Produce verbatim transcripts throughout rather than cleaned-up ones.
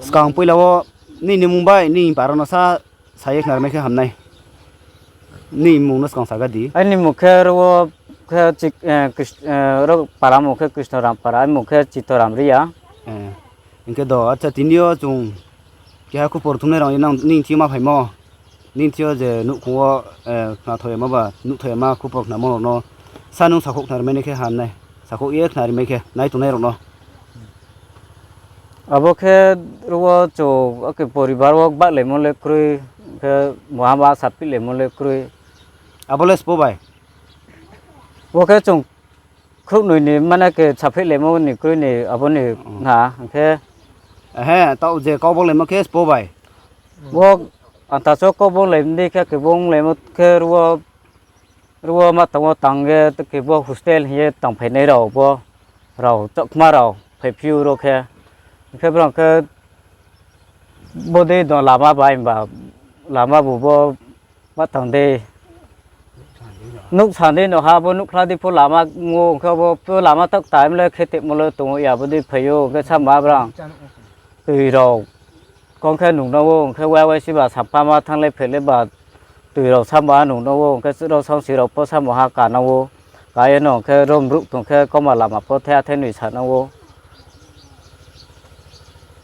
Skang poila wo nini mung bai nini para no sa, sa ye khnari mai khe ham nai. Nini mung no skang saga di. Aini mung khe ro wo khe, ro para mung khe Krishnaram para, aini mung khe Chitoram Reang. Hing khe do, acha, tini yo chung keha khupor thumnai rao nini thing yo ma phaimo. Nini thing yo je nouhkhong wo khnathoi yama ba nuhthoi yama khupor khnamo rao no sa nung sakhouh khnari mai nai khe ham nai. Sakhouh ye khnari mai khe nai tongnai rao no. Abo khe ro wo chung, ake poribar wo gbahlaimo le kroi, khe muhama saphihlaimo le kroi. Abo le spo bai? Bo khe chung khrouhnoi ni mane khe saphihlaimo ni kroi ni abo ni na, hing khe. Taoh je kau bonglaimo khe spo bai? Bo anta cho kau bonglai di khe, khe bonglaimo khe ro wo ma tang wo tang ye, khe bo hostel hing ye tangphainai rao bo, rao Chakma rao phaiphi ou ro khe. Hing khe brang khe bodei no lama bai ba, lama bu bo ma tang dei. Nouh sandi no ha bo nuhkhla di pho lama ong ou, hing khe bo pho lama tak time le khe temo le tong ou ya, bodei phai ou, hing khe sama brang. Toi rao kong khe nung no ou, hing khe wai wai si ba sampha ma thannglai phailai ba toi rao sama nung no ou, hing khe rao sangsi rao pho sama ha ka nang ou. Ka ye no hing khe rom brouh tong khe kauma lama pho thai athai noi sa nang ou.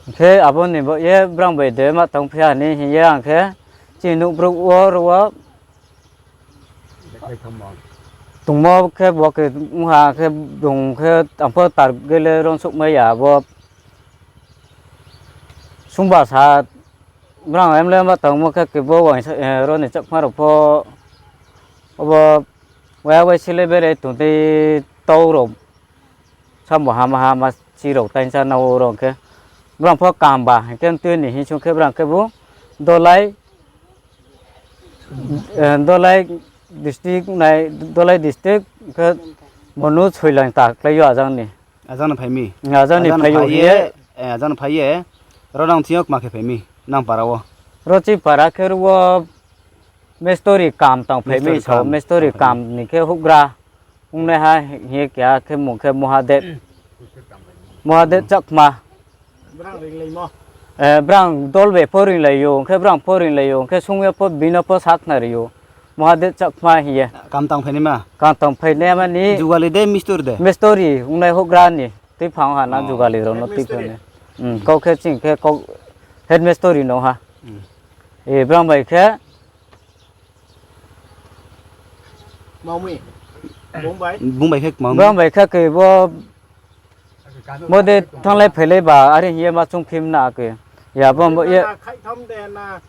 Hing khe abo ni bo ye brang bai de ma tang phi ha ni hing ye ang khe chini nouh brouh wo ro wo tongmo khe bo khe ong ha khe bung khe ang pho target le ronsouhmai ya bo. Sungba sa brang em le ma tangmo khe kebo uaingsa, ro ni Chakma rao pho, abo wai wai si le berai tong dei tau rao. Samo hama hama chi rao tainsa nang ou ro khe. Brang pho kamba hing khe tui ni hing sung khe brang khe bu Dolai, Dolai district nai, Dolai district khe Monu Soilang ta klái yo ajang ni. Ajang ni phai mi? Ajang ni phai ye, ajang ni phai ye, ro nang thing yo kma khe phai mi, nang para wo? Ro chini para khe ro wo mestori kam tang phai mi, mestori kam ni khe houhgra ongnaiha hing ye keha khe mung khe Mahadev, Mahadev Chakma. Brang dol bai pho ringlai ou, hing khe brang pho ringlai ou, hing khe sung ye pho bino pho sakhnari ou. Mahadev Chakma hing ye. Kam tang phainaima? Kam tang phainaima ni. Jugali de, mestori de? Mestori ongnai houhgra ni tuiphang ha na, jugali rao no tuiphang ni. Kau khe ching khe head mestori no ha. Brang bai khe Bung bai khe kma. Brang bai khe khe bo, bo de thannglai phailai ba are hing ye ma choungphim na khe. Ya bo ye. Khaihtham de na,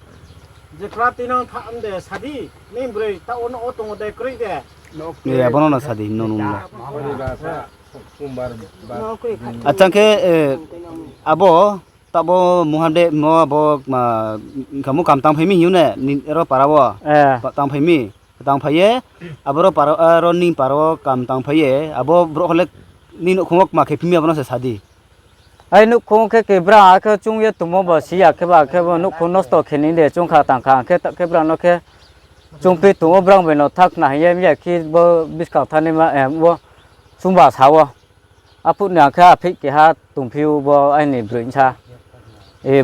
jepra tinang tham de sadi, ni broi ta ono o tong de kroi de. Abo no na sadi, no nung la. Achang khe, abo, tabo Mahadev mo abo, kamo kam tang phai mi hing ou ne, ro para wo? Tang phai mi, tang phai ye, abo ro para, ro ni para wo kam tang phai ye, abo brouh le ni nouhkhong wo kma khe phi mi abo no se sadi. Ai nouhkhong khe khe brang akhe chung ye tongmo ba si ya khe ba khe bo nouhkhong nosto khe ni de chung kha tang kha, ang khe ta khe brang no khe chung phi tong ou, brang bai no tha khna hing ye mi ya khe bo buskang thanngnaima, bo chungba sa wo. Aphuh ni ang khe aphih keha tongphi ou bo aini broi bsa.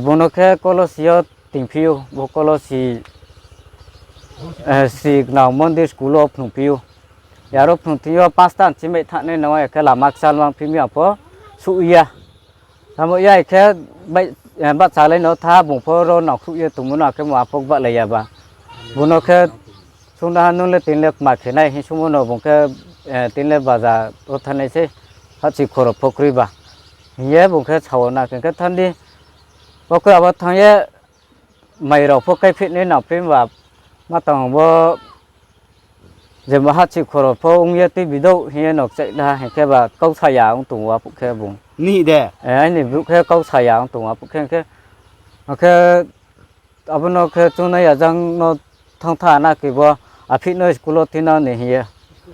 Bung no khe Kolosi yo tingphi ou, bo Kolosi, Sri Gnang Mondir school wo phnungphi ou. Yaro phnung thing yo pansta chimai thanngnai nang ya khe lama kchal mang phi mi ang pho suh ya. Tamo ya khe bahchalai no tha bung pho ro nangkhruh ye tongmo no khe mo apho bahlai ya ba. Bung no khe sungnaha nung le tini le kma khe nai hing sungmo no bung khe, tini le baza wo thanngnai sei, hahchi khoro pho kroi ba. Hing ye bung khe sao na khe khe thanng di. Bo khe abo thanng ye mai rao pho kaiphihnai nangphi ba, ma tang bo je ma hahchi khoro pho ong ye tuibi douh hing ye no kchaih da hing khe ba kau saya ong tong ou aphuh khe bung. Aini brouh khe kau saya ong tong ou aphuh khe khe, akhe abo no khe chungnai ajang no thanng tha na khe bo aphih no school wo tinang ni hing ye.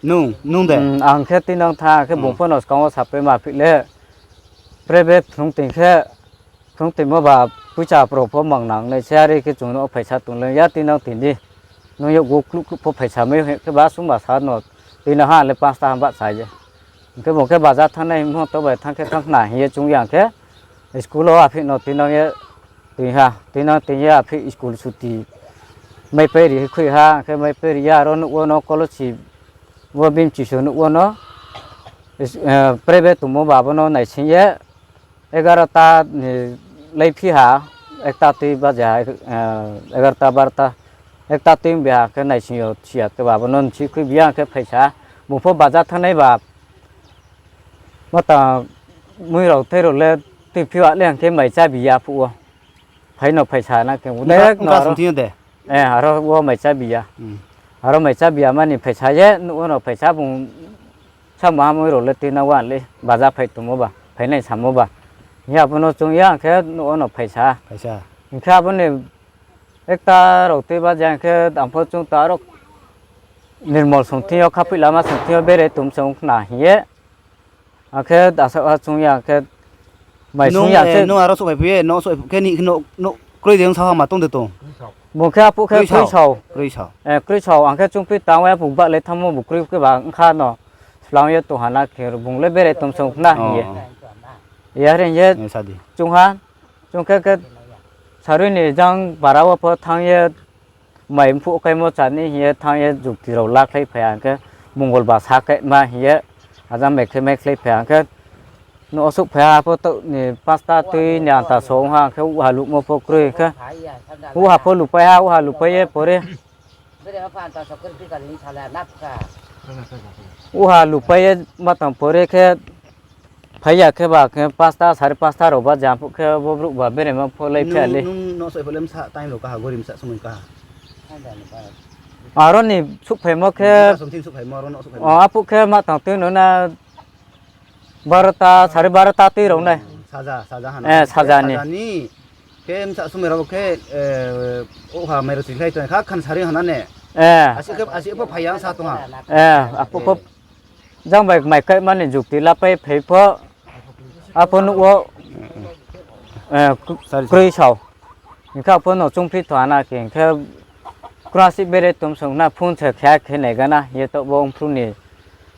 Nung, nung de? Ang khe tinang tha khe bung pho no skang wo sapaima aphih le. Private phrung ting khe, phrung tingmo ba poicha pro pho mang nang nai se, are khe chung no phaisa tong le ya tinang ting di. Nung yakgu kluh kluh pho phaisa mai hing khe ba sungba sa no tinang ha le pansta ha bahcha ye. Hing khe bung khe baza thanngnai hing to bai thanng khe thanng khna hing ye chung ya khe school wo aphih no tinang ye Tui ha, tuinang tui ye aphi school suti. Maipai ri khui ha, khe maipai ri ya, aro nuh wo no kolosi, wo bini chiso nuh wo no, private tongmo ba abo no naising ye, egarota ni laiphi ha, ekta tui baja, egarota barota, ekta tui bi ha khe naising yo siya khe ba abo no nchi khui bi ya khe phaisa, bung pho baja thanngnai ba, mata mui rao tei rao le tuiphi wa le ang khe mai chá bi ya phuh wo. Phai no phaisa na khe, aro wo mai chá bi ya. Aro mai chá bi ya mani phaisa ye, nuh wo no phaisa bung samo ha mui rao le tuinang wa le, baja phai tongmo ba, phainai samo ba. Hing ye abo no chung ya ang khe nuh wo no phaisa. Hing khe abo ni ekta rao tui baja ang khe ang pho chung ta aro Nirmol song thing yo, Khaphoih lama song thing yo bere tong song khna hing ye. Ang khe asa ha chung ya khe, mai sung ya khe. Nung aro souhphai phi ye, no souhphai khe ni, no, no, kroi de ong sa ha ma tong de tong. Bung khe aphuh khe kroi sao. Kroi sao. Ang khe chungphi tang wa, aphuh bah le thanngmo bu kroi khe ba ongkha no. Slang ye tong ha na khe bung le bere tong song khna hing ye. Yare hing ye. Chung ha, chung khe khe sarui ni jang bara wo pho thanng ye, mai mphuh kaimo chá ni hing ye thanng ye jukti rao lakhlai phai ha ang khe, Mongolbar sa kaima hing ye, ajang mai khe maikhlai phai ha ang khe, no souhphai ha pho to ni pasta tui ni anta so ong ha ang khe, uha luhmo pho kroi khe, uha pho lupai ha, uha lupai ye pore. Uha lupai ye matang pore khe, phai ya khe ba khe pasta, sare pasta rao ba jang phuh khe bo brouh ba berema pho lai phi ya le. Nung no souhphai le msa time rao kaha, gori msa somoi kaha. Aro ni souhphaimo khe, aphuh khe matang tui no na barota, sare barota tui rao nai. Saja ni. Khe msa somoi rao khe, oha mai rao chikhlai tong kha, khan sari hana ne. Asi pho phai ya sa tong ha. Aphuh pho jang bai mai kaima ni jukti lapai phai pho, apho nuh wo, kroi sao. Hing khe apho no chungphi tong ha na khe, hing khe krasi bere tong song na phone se khe khe nai gana, hing ye to bo ongphru ni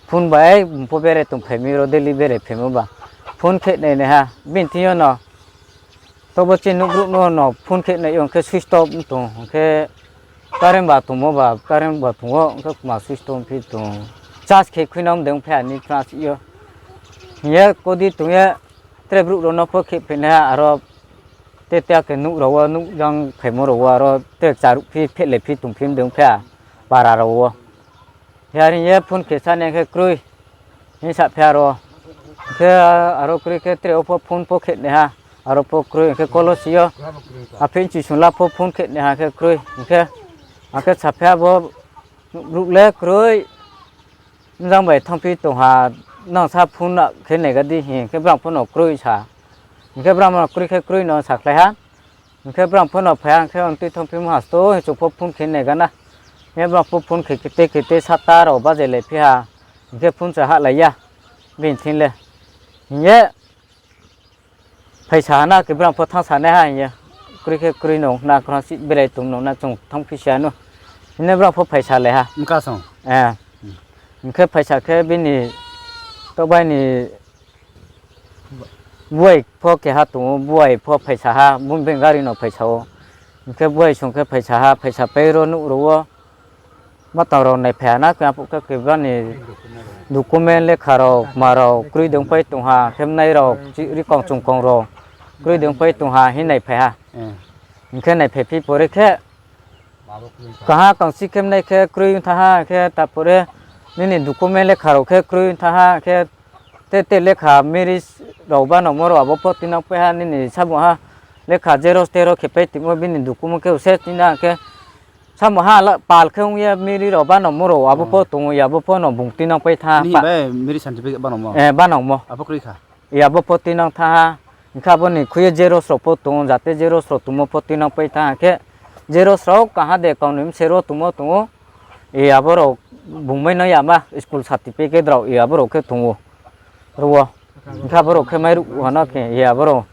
phone bai bung pho bere tongphai mi ro, daily bere phaimo ba. Phone khe nai nai ha, bini thing yo no. To bo chini nouh brouh no no phone khe nai yo, hing khe switch off tong, hing khe current ba tongmo ba, current ba tong wo, hing khe kma switch off phi tong. Charge khe khui no mdeng phai ani phone si yo. Hing ye kodi tong ye, tre brouh rao no pho khe phainai ha, aro te te khe nouh rao wo, nouh jang phaimo rao wo, aro te charuh phi, phehlai phi tongphi mdeng phai ha, para rao wo. Yar hing ye phone khe sa nai khe kroi. Hing sa phi aro. Khe aro kroi khe tre wo pho phone pho khe nai ha. Aro pho kroi khe kolosi yo. Aphi nchi sung la pho phone khe nai ha khe kroi. Hing khe, ang khe sa phi abo brouh le kroi. Mjang bai thanngphi tong ha, nang sa phone khe nai ga di hing khe brang pho no kroi sa. Hing khe brang pho no kroi khe kroi no sakhlai ha. Hing khe brang pho no phai ha, hing khe ang tui thanngphi mo ha sto, hing chung pho phone khe nai gana. Hing khe brang pho phone khe kete kete sata rao bajelai phi ha. Hing khe phone se hahlai ya. Bini thing le. Hing ye phaisa ha na khe brang pho thanngsa nai ha hing ye. Kroi khe kroi no na, kroi si berai tong no na chung thanngphi si ya no. Hing ye brang pho phaisalai ha. Hing khe phaisa khe bini tobai ni buai pho keha tong ou, buai pho phaisa ha, bung beng gari no phaisa ou. Hing khe buai song khe phaisa ha, phaisapai ro nouh rao wo. Matang rao naiphai ha na khe, aphuh khe keba ni document lekha rao, kma rao, kroi dengpai tong ha, khe mnai rao, rikong chungkong rao, kroi dengpai tong ha, hing naiphai ha. Hing khe naiphaiphi pore khe, kaha kangsi khe mnai khe kroi thanng ha khe, ta pore nini document lekha rao khe kroi thanng ha khe, te te lekha marriage rao banomo rao abo pho tuinang pai ha, nini samung ha lekha xerox terox khe pai timo bini document khe use tuinang khe, samung ha pal khe ong ye marriage rao banomo rao abo pho tong ou, abo pho no bung tuinang pai thanng ha. Banomo. Abo pho tuinang thanng ha. Hing khe abo ni khui ye xerox rao pho tong ou, jate xerox rao tongmo pho tuinang pai thanng ha khe, xerox rao kaha de kau ni mse ro tongmo tong ou. Abo rao bungmai no yama school certificate rao abo rao khe tong ou. Ro wo. Hing khe abo rao khe mairuh ha no khe, abo rao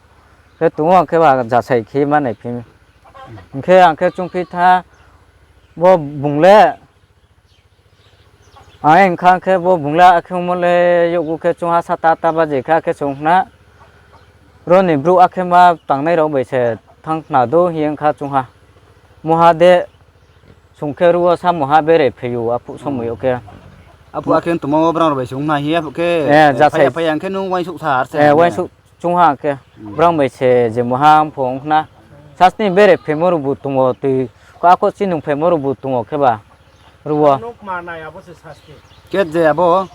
khe tong ou, ang khe ba jasai khe ma naiphi mi. Hing khe ang khe chungphi thanng, bo bung le Ang hing kha khe bo bung le akhe ongmo le yakgu khe chung ha sata ata baje khe akhe chung khna. Ro ni brouh akhe ma tangnai rao bai se thanng khna do hing ye ong kha chung ha. Muha de sung khe ru wo sa muha bere phai ou, aphuh somoi yo khe. Aphuh akhe tongmo wo brang rao bai sung na hing ye aphuh khe, phai ya, phai ya khe nung uaingsouh sa ar se, uaingsouh chung ha khe. Brang bai se je muha pho ong khna. Sasni bere phaimo rao bu tong ou, tui kho akho chi nung phaimo rao bu tong ou khe ba. Ru wo. Khe je abo,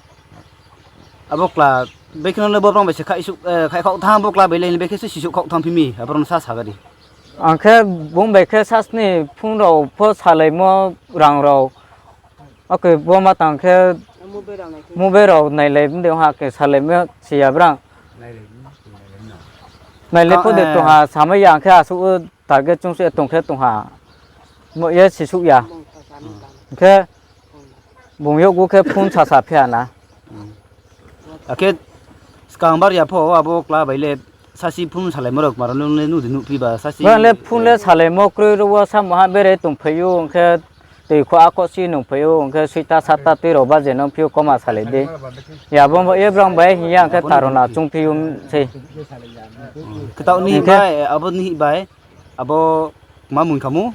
abo kla, bekhe no le bo brang bai se khaihsouh, khaihkhaoh thanng, bo kla bai le bekhe se sisouh khaoh thanng phi mi, abo rao no sa sa ga di. Ang khe bung bai khe sasni phone rao pho salaimo rang rao. Akhe bo ma tang khe mobile rao nailai mdei ha khe salaimo si ya brang. Nailai pho de tong ha, samai ya ang khe asuh target chung se tong khe tong ha. Mo ye sisouh ya. Khe bung yakgu khe phone sasa phi ha na. Akhe skang bar ya pho abo kla bai le sasi phone salaimo rao kma rao nung le nuh di nuhphi ba sasi. Brang le phone le salaimo kroi, ru wo sa muha bere tongphai ou, ong khe tui kho akho si nungphai ou, ong khe soita satta tui rao ba je nung phi ou koma salai di. Ya bo ye brang bai hing ye ang khe tarona chungphi ou sei. Khe taoh ni bai, abo ni bai, abo kma mung kha mo?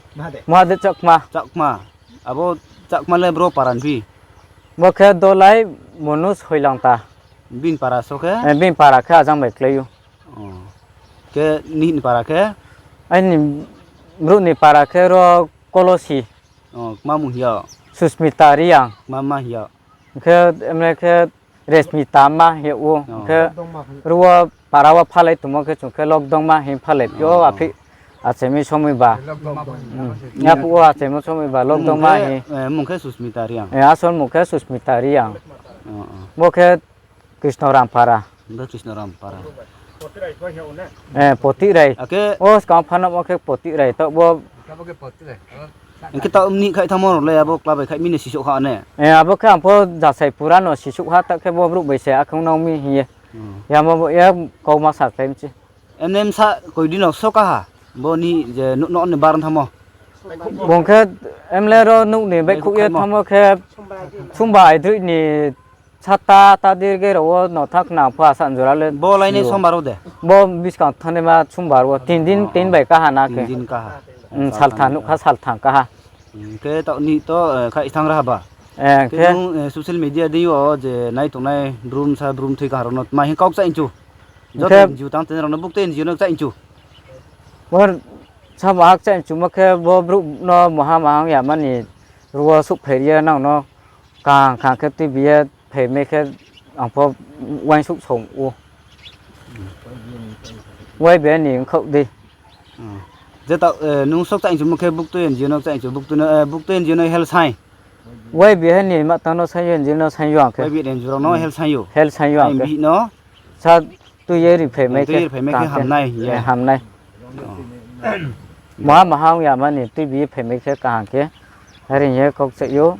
Mahadev Chakma. Chakma. Abo Chakma le bro para ni phi? Bo khe Dolai Monu Soilangta. Bini para so khe? Bini para khe ajang bai klái ou. Khe nihih ni para khe? Aini brouh ni para khe ro Kolosi. Kma mung hing ya? Susmita Reang. Kma ma hing ya? Khe emle khe Resmita ma hing ou. Khe ru wo para wo phalai tongmo khe chung khe Lokdongma hing phalai phi ou, aphi achaimo somoi ba. Aphuh wo achaimo somoi ba Lokdongma hing. Mung khe Susmita Reang. Asol mung khe Susmita Reang. Bo khe Krisno Rampara. Poti Rai. O skang phanamo khe Poti Rai taoh bo. Hing khe taoh mni khaih thanngmo rao le abo kla bai khaih mi no sisouh ha ne? Abo khe ang pho jasai pura no sisouh ha, taoh khe bo brouh bai se akhe ong nang mi hing ye. Yamo bo ye kau ma sakhlai mi se. Emne bsa koi di no so kaha, bo ni je nouh no ni bar thanngmo. Bung khe emle ro nouh ni baihkhouh ye thanngmo khe, Sumba aidroih ni sata ta dirge rao wo no thanng khna pho asa jora le. Bo lai ni Sumba rao de? Bo buskang thanngnaima Sumba rao wo tin din, tin bai kaha na khe. Salthang nuh kha, salthang kaha. Khe taoh ni to khaih thanng raha ba. Khe nung social media deing yo je nai tongnai bru bsa bru mthoi kaha rao no tma hing kau kchaih chu? Joto N G O tang tene rao no bukte N G O no kchaih chu. Bo sa maha kchaih chumo khe bo brouh no maha maha ong yama ni ru wo souhphai ri ye nang no kaham kaham khe tuibi ye phaimai khe ang pho uaingsouh song ou. Y B A ni ongkhaoh dei. Je taoh nung so kchaih chumo khe buktui N G O no kchaih chu, buktui N G O no help saing. Y B A ni ma tang no saing yo, N G O no saing yo ang khe. Y B A N G O rao no help saing yo. Help saing yo ang khe. Sa tui ye ri phaimai khe, tui ye ri phaimai khe kaham khe hamnai hing ye. Hamnai. Maha maha ong yama ni tuibi ye phaimai khe kaham khe. Are hing ye kau kchaih ou.